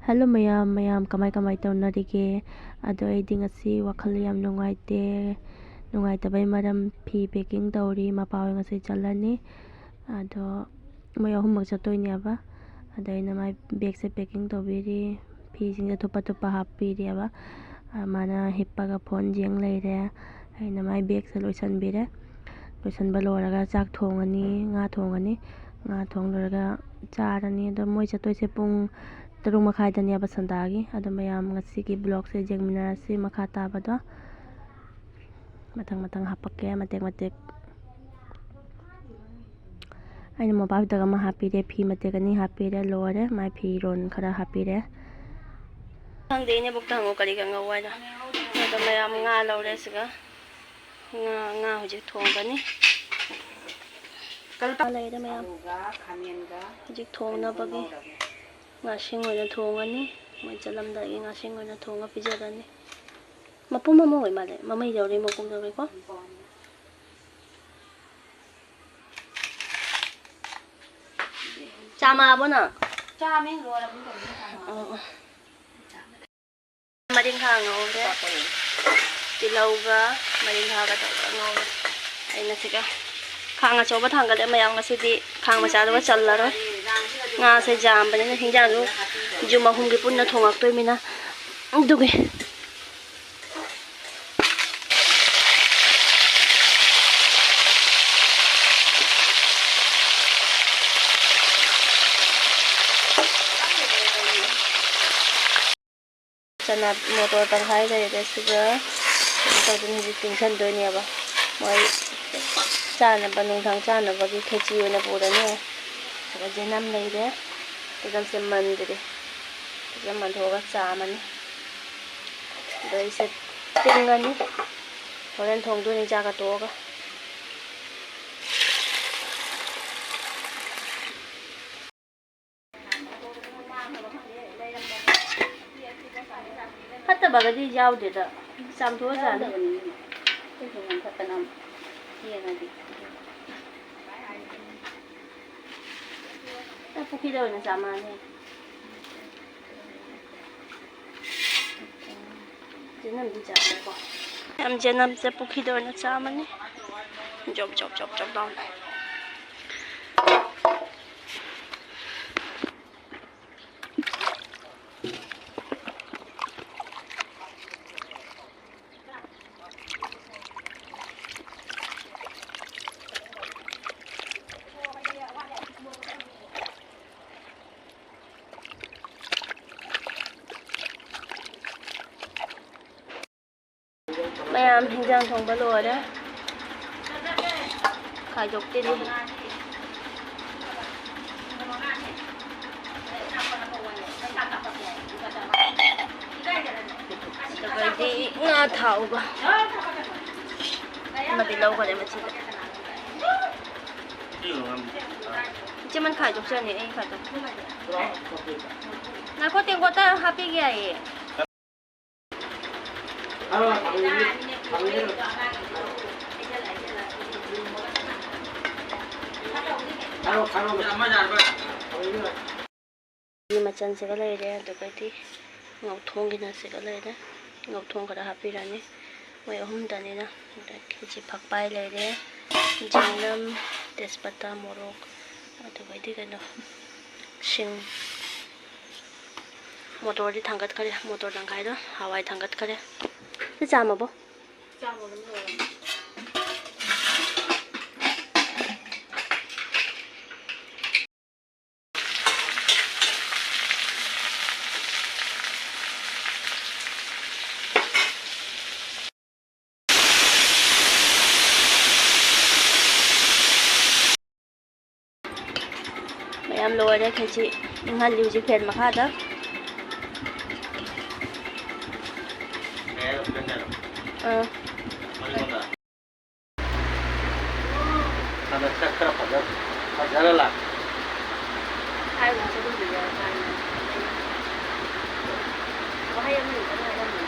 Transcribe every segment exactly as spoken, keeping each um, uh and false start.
Hello ꯃꯌꯥꯝ, ꯃꯌꯥꯝ ꯀꯃꯥꯏ ꯀꯃꯥꯏ ꯇꯧꯅꯔꯤꯒꯦ? ꯑꯗꯣ ꯑꯩꯗꯤ ꯉꯁꯤ ꯋꯥꯈꯜ ꯌꯥꯝ ꯅꯨꯡꯉꯥꯏꯇꯦ꯫ ꯅꯨꯡꯉꯥꯏꯇꯕꯩ ꯃꯔꯝ, ꯐꯤ packing ꯇꯧꯔꯤ, ꯃꯄꯥ ꯍꯣꯏ ꯉꯁꯤ ꯆꯠꯂꯅꯤ꯫ ꯑꯗꯣ ꯃꯣꯏ ꯑꯍꯨꯝꯃꯛ ꯆꯠꯇꯣꯏꯅꯦꯕ꯫ ꯑꯗꯣ ꯑꯩꯅ ꯃꯥꯏ bagꯁꯦ packing ꯇꯧꯕꯤꯔꯤ, ꯐꯤꯁꯤꯡꯁꯦ ꯊꯨꯞꯄ ꯊꯨꯞꯄ ꯍꯥꯞꯄꯤꯔꯤꯑꯕ꯫ ꯑ, ꯃꯥꯅ ꯍꯤꯞꯄꯒ phone ꯌꯦꯡ ꯂꯩꯔꯦ꯫ ꯑꯩꯅ ꯃꯥꯏ bagꯁꯦ ꯂꯣꯏꯁꯟꯕꯤꯔꯦ꯫ ꯂꯣꯏꯁꯟꯕ ꯂꯣꯏꯔꯒ ꯆꯥꯛ ꯊꯣꯡꯉꯅꯤ, ꯉꯥ ꯊꯣꯡꯉꯅꯤ꯫ ꯉꯥ ꯊꯣꯡ ꯂꯣꯏꯔꯒ ꯆꯥꯔꯅꯤ꯫ ꯑꯗꯣ ꯃꯣꯏ ꯆꯠꯇꯣꯏꯁꯦ ꯄꯨꯡ ꯇꯔꯨꯛ ꯃꯈꯥꯏꯗꯅꯦꯕ ꯁꯟꯗꯥꯒꯤ꯫ ꯑꯗꯣ ꯃꯌꯥꯝ ꯉꯁꯤꯒꯤ vlogꯁꯦ ꯌꯦꯡꯃꯤꯟꯅꯔꯁꯤ, ꯃꯈꯥ ꯇꯥꯕꯗꯣ ꯃꯊꯪ ꯃꯊꯪ ꯍꯥꯞꯄꯛꯀꯦ, ꯃꯇꯦꯛ ꯃꯇꯦꯛ꯫ ꯑꯩꯅ ꯃꯣꯝꯄꯥꯛ ꯐꯤꯗꯛ ꯑꯃ ꯍꯥꯞꯄꯤꯔꯦ, ꯐꯤ ꯃꯇꯦꯛ ꯑꯅꯤ ꯍꯥꯞꯄꯤꯔꯦ, ꯂꯣꯏꯔꯦ꯫ ꯃꯥꯏ ꯐꯤꯔꯣꯟ ꯈꯔ ꯍꯥꯞꯄꯤꯔꯦ꯫ ꯈꯪꯗꯦ, ꯏꯅꯦꯕꯣꯛꯇ ꯍꯪꯉꯣ ꯀꯔꯤ ꯀꯪꯍꯧ ꯍꯥꯏꯅꯣ꯫ ꯑꯗꯣ ꯃꯌꯥꯝ ꯉꯥ ꯂꯧꯔꯦ ꯁꯤꯒ꯫ ꯉꯥ, ꯉꯥ ꯍꯧꯖꯤꯛ ꯊꯣꯡꯒꯅꯤ꯫ ꯀꯩꯅꯣ ꯇꯧ-, ꯂꯩꯔꯦ ꯃꯌꯥꯝ꯫ ꯑꯂꯨꯒ ꯈꯥꯃꯦꯟꯒ ꯍꯧꯖꯤꯛ ꯊꯣꯡꯅꯕꯒꯤ ꯀꯩꯅꯣꯒ ꯉꯧꯔꯒꯦ꯫ ꯉꯥꯁꯤꯡ ꯑꯣꯏꯅ ꯊꯣꯡꯉꯅꯤ꯫ ꯃꯣꯏ ꯆꯠꯂꯝꯗꯥꯏꯒꯤ ꯉꯥꯁꯤꯡ ꯑꯣꯏꯅ ꯊꯣꯡꯉ ꯄꯤꯖꯔꯅꯤ꯫ ꯃꯄꯨꯝ ꯑꯃ ꯑꯣꯏ ꯃꯥꯜꯂꯦ꯫ ꯃꯃꯩ ꯌꯥꯎꯔꯤ, ꯃꯄꯨꯝ ꯌꯥꯎꯔꯤꯀꯣ꯫ ꯆꯥꯝꯃꯛꯑꯕꯣ ꯅꯪ? ꯆꯥꯝꯃꯦ, ꯂꯣꯏꯔꯕꯅꯤ ꯀꯩꯅꯣ, ꯆꯥꯝꯃꯛꯑꯕꯅꯤ꯫ ꯑꯣ, ꯑꯣ꯫ ꯃꯔꯤꯡꯈꯥ ꯉꯧꯔꯦ꯫ ꯇꯤꯜꯍꯧꯒ ꯃꯔꯤꯡꯈꯥꯒ ꯇꯧꯔꯒ ꯉꯧꯔꯦ꯫ ꯑꯩꯅ ꯁꯤꯒ ꯈꯥꯡ ꯑꯆꯧꯕ ꯊꯥꯡꯒꯠꯂꯦ ꯃꯌꯥꯝ, ꯉꯁꯤꯗꯤ ꯈꯥꯡ ꯃꯆꯥꯗꯨꯒ ꯆꯜꯂꯔꯣꯏ꯫ ꯉꯥꯁꯦ ꯌꯥꯝꯕꯅꯤꯅ ꯍꯤꯟꯖꯥꯡꯁꯨ ꯌꯨꯝ ꯑꯍꯨꯝꯒꯤ ꯄꯨꯟꯅ ꯊꯣꯡꯉꯛꯇꯣꯏꯃꯤꯅ꯫ ꯑꯗꯨꯒꯤ꯫ ꯆꯅꯥ ꯃꯣꯇꯣꯔ ꯇꯪꯈꯥꯏ ꯂꯩꯔꯦ꯫ ꯁꯤꯒ ꯀꯩꯅꯣ ꯇꯧꯗꯣꯏꯅꯤ, ꯍꯧꯖꯤꯛ ꯇꯤꯡꯁꯟꯗꯣꯏꯅꯦꯕ꯫ ꯃꯣꯏ ꯆꯥꯅꯕ, ꯅꯨꯡꯗꯥꯡ ꯆꯥꯅꯕꯒꯤ ꯈꯦꯆꯤ ꯑꯣꯏꯅ ꯄꯨꯔꯅꯤ꯫ ꯑꯗꯨꯒ ꯖꯦꯅꯝ ꯂꯩꯔꯦ꯫ ꯖꯦꯅꯝꯁꯦ ꯃꯟꯗ꯭ꯔꯤ꯫ ꯐꯖꯅ ꯃꯟꯊꯣꯛꯑꯒ ꯆꯥꯝꯃꯅꯤ꯫ ꯑꯗꯣ ꯑꯩꯁꯦ ꯇꯤꯡꯉꯅꯤ꯫ ꯍꯣꯔꯦꯟ ꯊꯣꯡꯗꯣꯏꯅꯤ ꯆꯥꯛꯀ ꯇꯣꯛꯑꯒ꯫ ꯐꯠꯇꯕꯒꯗꯤ ꯌꯥꯎꯗꯦꯗ, ꯆꯥꯝꯊꯣꯛꯑ ꯆꯥꯅꯤ꯫ ꯌꯥꯎꯗꯕꯅꯤꯅꯦ꯫ ꯑꯩꯈꯣꯏꯁꯨ ꯌꯥꯝ ꯐꯠꯇꯅ ꯌꯦꯡꯉꯗꯤ꯫ ꯑ, ꯄꯨꯈ꯭ꯔꯤꯗ ꯑꯣꯏꯅ ꯆꯥꯝꯃꯛꯑꯅꯤ꯫ ꯌꯥꯝ ꯆꯦꯅꯝꯁꯦ ꯄꯨꯈ꯭ꯔꯤꯗ ꯑꯣꯏꯅ ꯆꯥꯝꯃꯅꯤ꯫ ꯖꯣꯞ ꯖꯣꯞ ꯖꯣꯞ ꯖꯣꯞ ꯂꯥꯎꯅ꯫ ꯃꯌꯥꯝ ꯍꯤꯟꯖꯥꯡ ꯊꯣꯡꯕ ꯂꯣꯏꯔꯦ꯫ ꯈꯥꯏꯗꯣꯛꯇꯦꯅꯦ꯫ ꯑꯗꯨꯒꯩꯗꯤ ꯉꯥ ꯊꯥꯎꯕ ꯑꯃꯗꯤ ꯂꯧꯈꯔꯦ ꯃꯆꯤꯗ꯫ ꯏꯆꯦꯃꯟ ꯈꯥꯏꯗꯣꯛꯆꯅꯤ, ꯑꯩ ꯈꯥꯏꯗꯣꯛ-, ꯉꯥꯏꯈꯣ, ꯇꯦꯡꯀꯣꯠꯇ ꯍꯥꯞꯄꯤꯒꯦ ꯍꯥꯏꯌꯦ꯫ ꯃꯆꯜꯁꯤꯒ ꯂꯩꯔꯦ, ꯑꯗꯨꯒꯗꯤ ꯉꯧꯊꯣꯡꯒꯤꯅ ꯁꯤꯒ ꯂꯩꯔꯦ꯫ ꯉꯧꯊꯣꯡ ꯈꯔ ꯍꯥꯞꯄꯤꯔꯅꯤ, ꯃꯣꯏ ꯑꯍꯨꯝꯗꯅꯤꯅ꯫ ꯑꯗꯒꯤ ꯁꯤ ꯐꯛꯄꯥꯏ ꯂꯩꯔꯦ, ꯆꯅꯝ, ꯇꯦꯖꯄꯇꯥ, ꯃꯣꯔꯣꯛ, ꯑꯗꯨꯒꯩꯗꯤ ꯀꯩꯅꯣ, ꯁꯤꯡ꯫ ꯃꯣꯇꯣꯔꯗꯤ ꯊꯥꯡꯒꯠꯈꯔꯦ, ꯃꯣꯇꯣꯔ ꯇꯪꯈꯥꯏꯗꯣ ꯍꯋꯥꯏ ꯊꯥꯡꯒꯠꯈꯔꯦ꯫ ꯁꯤ ꯆꯥꯝꯃꯕꯣ? ꯃꯌꯥꯝ ꯂꯣꯏꯔꯦ, ꯈꯦꯆꯤ ꯏꯪꯍꯜꯂꯤ ꯍꯧꯖꯤꯛ ꯐꯦꯟ ꯃꯈꯥꯗ꯫ ꯑꯥ꯫ ꯍꯟꯗꯛ ꯁꯛ ꯈꯔ ꯐꯖ-, ꯐꯖꯔ ꯂꯥꯛ꯫ ꯋꯥꯍꯩ ꯑꯃꯅꯤ ꯈꯛꯇꯪ ꯍꯥꯏꯔꯝꯕꯅꯤ꯫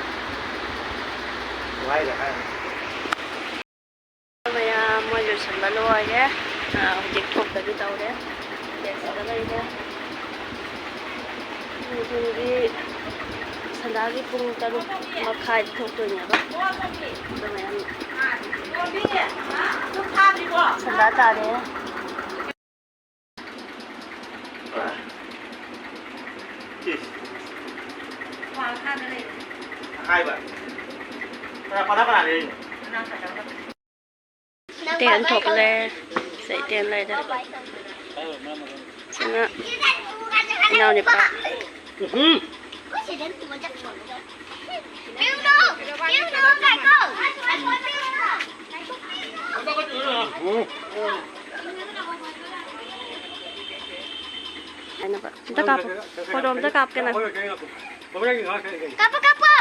ꯋꯥꯍꯩꯒ ꯍꯥꯏꯔꯣ꯫ ꯃꯌꯥꯝ ꯃꯣꯏ ꯂꯣꯏꯁꯤꯟꯕ ꯂꯣꯏꯔꯦ꯫ ꯑꯥ, ꯍꯧꯖꯤꯛ ꯊꯣꯛꯇꯕꯤ ꯇꯧꯔꯦ꯫ ꯗꯦꯛꯁꯇ ꯂꯩꯔꯦ꯫ ꯅꯨꯡꯊꯤꯜꯒꯤ ꯁꯟꯗꯥꯒꯤ ꯄꯨꯡ ꯇꯔꯨꯛ ꯃꯈꯥꯏꯗ ꯊꯣꯛꯇꯣꯏꯅꯦꯕ꯫ ꯑꯗꯣ ꯃꯌꯥꯝ ꯁꯟꯗꯥ ꯇꯥꯔꯦ꯫ ꯏꯁ꯫ ꯍꯥꯏꯕ꯫ ꯀꯅꯥ, ꯀꯅꯥ, ꯀꯅꯥ ꯂꯩꯔꯤꯅꯣ? ꯇꯦꯟ ꯊꯣꯛꯂꯦ꯫ ꯁꯤ ꯇꯦꯟ ꯂꯩꯔꯦ꯫ ꯁꯤꯅ ꯏꯅꯥꯎꯅꯨꯄꯥ꯫ ꯎꯝ꯫ ꯑꯝꯇ ꯀꯥꯞꯄꯣ꯫ ꯐꯣꯇꯣ ꯑꯝꯇ ꯀꯥꯞꯀꯦ ꯅꯪ꯫ ꯀꯥꯞꯄꯣ, ꯀꯥꯞꯄꯣ꯫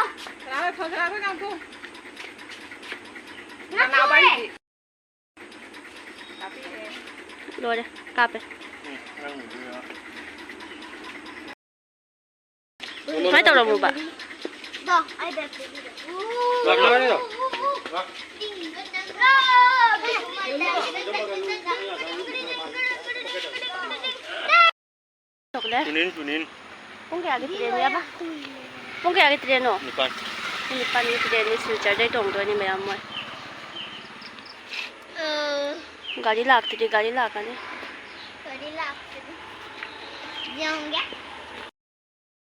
ꯂꯣꯏꯔꯦ, ꯀꯥꯞꯄꯦ꯫ ꯁꯨꯃꯥꯏꯅ ꯇꯧꯔꯝꯃꯣꯕ꯫ ꯊꯣꯛꯂꯦ꯫ ꯇꯨꯅꯤꯟ, ꯇꯨꯅꯤꯟ꯫ ꯄꯨꯡ ꯀꯌꯥꯒꯤ ꯇ꯭ꯔꯦꯟꯅꯦꯕ? ꯄꯨꯡ ꯀꯌꯥꯒꯤ ꯇ꯭ꯔꯦꯟꯅꯣ? ꯅꯤꯄꯥꯟ꯫ ꯄꯨꯡ ꯅꯤꯄꯥꯟꯒꯤ ꯇ꯭ꯔꯦꯟꯅꯤ, ꯁꯤꯜꯆꯔꯗꯩ ꯇꯣꯡꯗꯣꯏꯅꯤ ꯃꯌꯥꯝ ꯃꯣꯏ꯫ ꯒꯥꯔꯤ ꯂꯥꯛꯇ꯭ꯔꯤ, ꯒꯥꯔꯤ ꯂꯥꯛꯀꯅꯤ꯫ ꯒꯥꯔꯤ ꯂꯥꯛꯇ꯭ꯔꯤ꯫ ꯌꯦꯡꯒꯦ꯫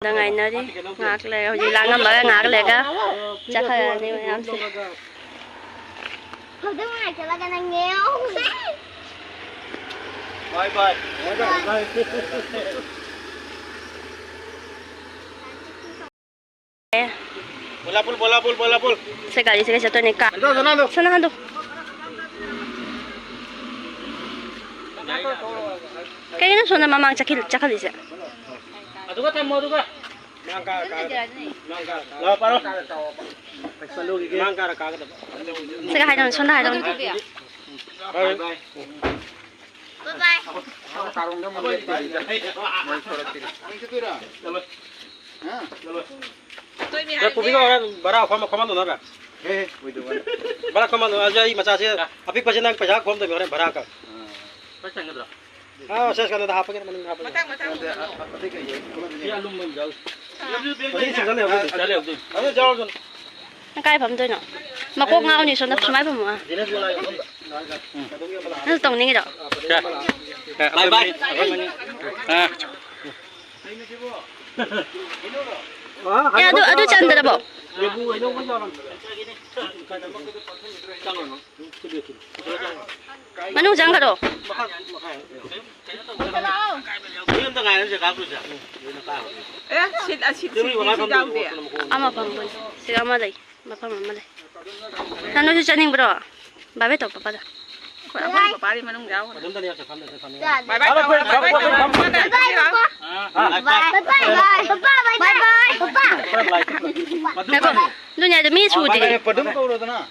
ꯗ ꯉꯥꯏꯅꯔꯤ꯫ ꯉꯥꯏꯍꯥꯛ ꯂꯩꯔꯒ, ꯍꯧꯖꯤꯛ ꯂꯥꯡꯉꯝꯃꯒ ꯉꯥꯏꯍꯥꯛ ꯂꯩꯔꯒ ꯆꯠꯈ꯭ꯔꯅꯤ ꯃꯌꯥꯝꯁꯦ꯫ ꯍꯧꯖꯤꯛ ꯉꯥꯏꯍꯥꯛ ꯆꯠꯂꯒ ꯅꯪ ꯌꯦꯡꯉꯣ꯫ ꯕꯥꯏ ꯕꯥꯏ꯫ ꯕꯥꯏ ꯕꯥꯏ꯫ ꯕꯣꯂꯥꯄꯨꯜ, ꯕꯣꯂꯥꯄꯨꯜ, ꯕꯣꯂꯥꯄꯨꯜ꯫ ꯁꯦ, ꯒꯥꯔꯤꯁꯦ ꯀꯩ ꯆꯠꯇꯣꯏꯅꯦ? ꯀꯥ-, ꯍꯟꯗꯣ, ꯍꯟꯗꯣ, ꯍꯟꯗꯣ꯫ ꯁꯅꯥ ꯍꯟꯗꯣ꯫ ꯀꯩꯒꯤꯅꯣ ꯁꯣꯝꯗ ꯃꯃꯥꯡ ꯆꯠꯈꯤ-, ꯆꯠꯈꯠꯂꯤꯁꯦ? ꯑꯗꯨꯒ ꯊꯝꯃꯣ, ꯑꯗꯨꯒ꯫ ꯃꯥꯡ ꯀꯥꯔ, ꯀꯥꯔ꯫ ꯃꯥꯡ ꯀꯥꯔ, ꯀꯥꯔ꯫ ꯂꯥꯎ, ꯄꯥꯔꯣ꯫ ꯃꯥꯡ ꯀꯥꯔ, ꯀꯥꯒꯗꯕ꯫ ꯁꯤꯒ ꯍꯥꯏꯗꯧꯅꯦ, ꯁꯣꯝꯗ ꯍꯥꯏꯗꯧꯅꯦ꯫ ꯕꯥꯏ ꯕꯥꯏ꯫ ꯕꯥꯏ ꯕꯥꯏ꯫ ꯅꯪ ꯄꯨꯕꯤꯔꯣ, ꯍꯣꯔꯦꯟ ꯚꯔꯥ ꯈꯣꯝ-, ꯈꯣꯝꯍꯜꯂꯨꯅꯕ꯫ ꯍꯦ, ꯍꯦ, ꯑꯣꯏꯗꯧꯕ꯫ ꯚꯔꯥ ꯈꯣꯝꯍꯜꯂꯨ, ꯑꯗꯨ ꯑꯩ ꯃꯆꯥꯁꯦ ꯑꯄꯤꯛꯄꯁꯦ ꯅꯪ ꯄꯩꯁꯥ ꯈꯣꯝꯗꯕꯤ ꯍꯣꯔꯦꯟ ꯚꯔꯥ ꯀꯛ꯫ ꯑꯥ꯫ ꯑꯥ, ꯁꯦꯁ ꯀꯥꯟꯗ ꯍꯥꯞꯄꯒꯦ, ꯃꯅꯤꯡ ꯍꯥꯞꯄꯒꯦ꯫ ꯃꯊꯪ, ꯃꯊꯪ꯫ ꯑꯗ, ꯑ-, ꯑ-, ꯑꯇꯩ ꯀꯩ ꯌꯥꯎꯏ? ꯁꯤ ꯑꯂꯨꯝꯕ ꯑꯃ ꯌꯥꯎꯏ꯫ ꯅꯪ ꯀꯥꯏ ꯐꯝꯗꯣꯏꯅꯣ? ꯃꯀꯣꯛ ꯉꯥꯎꯅꯤ, ꯁꯣꯝꯗ ꯁꯨꯃꯥꯏ ꯐꯝꯃꯣ꯫ ꯅꯪꯁꯨ ꯇꯧꯅꯤꯡꯉꯤꯔꯣ? ꯕꯥꯏ ꯕꯥꯏ꯫ ꯑꯦ, ꯑꯗꯨ, ꯑꯗꯨ ꯆꯟꯗ꯭ꯔꯕꯣ? ꯃꯅꯨꯡ ꯆꯪꯈ꯭ꯔꯣ꯫ ꯑꯦ, ꯁꯤꯠ, ꯑꯁꯤꯠ, ꯁꯤꯠ, ꯁꯤꯠ ꯌꯥꯎꯗꯦ꯫ ꯑꯃ ꯐꯪꯕꯅꯤ꯫ ꯁꯤꯗ ꯑꯃ ꯂꯩ꯫ ꯃꯐꯝ ꯑꯃ ꯂꯩ꯫ ꯅꯪ, ꯅꯣꯏꯁꯨ ꯆꯠꯅꯤꯡꯕ꯭ꯔꯣ? ꯕꯥꯕꯦ ꯇꯧ ꯄꯄꯥꯗ꯫ ꯑꯩꯈꯣꯏ ꯑꯩꯈꯣꯏ ꯄꯄꯥꯗꯤ ꯃꯅꯨꯡ ꯌꯥꯎꯈ꯭ꯔꯦ꯫ ꯕꯥꯏ ꯕꯥꯏ ꯇꯧꯔꯣ, ꯕꯥꯏ ꯕꯥꯏ ꯇꯧꯔꯣ꯫ ꯉꯥꯏꯈꯣ, ꯑꯗꯨꯅꯦ ꯍꯥꯏꯗꯣ ꯃꯤ ꯁꯨꯗ꯭ꯔꯤ꯫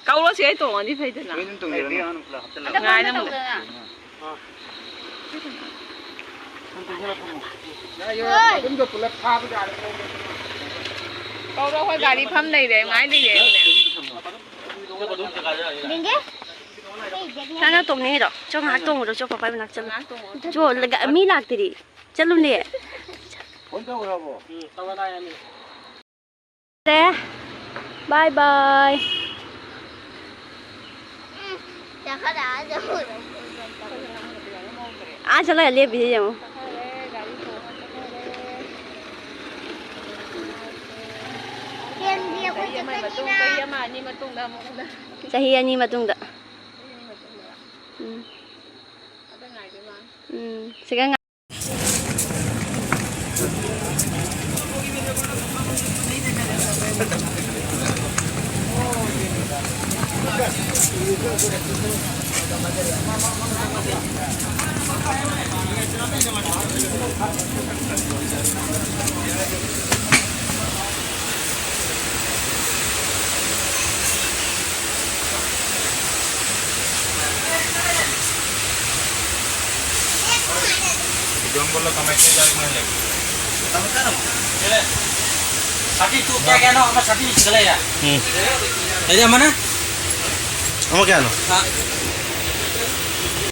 ꯀꯧꯔꯣ ꯁꯤ, ꯑꯩ ꯇꯣꯡꯉꯗꯤ ꯐꯩꯗꯅ꯫ ꯉꯥꯏ ꯅꯪ꯫ ꯀꯧꯔꯣ, ꯑꯩꯈꯣꯏ ꯒꯥꯔꯤ ꯐꯝ ꯂꯩꯔꯦ, ꯉꯥꯏ ꯂꯩꯔꯦ꯫ ꯅꯪꯅ ꯇꯣꯡꯅꯤꯡꯉꯤꯔꯣ? ꯆꯣ, ꯉꯥꯏꯍꯥꯛ ꯇꯣꯡꯉꯨꯔꯣ, ꯆꯣ, ꯄꯄꯥꯏ ꯃꯅꯥꯛ ꯆꯠꯂꯨ꯫ ꯆꯣ, ꯂꯒ-, ꯃꯤ ꯂꯥꯛꯇ꯭ꯔꯤ꯫ ꯆꯠꯂꯨꯅꯦ꯫ ꯕꯥꯏ ꯕꯥꯏ꯫ ꯑꯥ ꯆꯠꯂꯒ ꯂꯦꯞꯄꯤꯁꯦ ꯌꯦꯡꯉꯣ꯫ ꯆꯍꯤ ꯑꯅꯤ ꯃꯇꯨꯡꯗ꯫ ꯎꯝ꯫ ꯎꯝ꯫ ꯁꯤꯒ ꯉꯥ- ꯖꯪꯒꯜꯗ ꯀꯃꯥꯏ ꯇꯧꯔꯤꯖꯥꯠꯅꯣ ꯈꯪꯗꯦ꯫ ꯁꯥꯊꯤ ꯇꯨ ꯀꯌꯥ ꯀꯌꯥꯅꯣ ꯑꯃ ꯁꯥꯊꯤ ꯁꯤꯗ ꯂꯩꯔꯦ꯫ ꯎꯝ꯫ ꯑꯗꯩꯗꯤ ꯑꯃꯅ? ꯑꯃ ꯀꯌꯥꯅꯣ? ꯑ,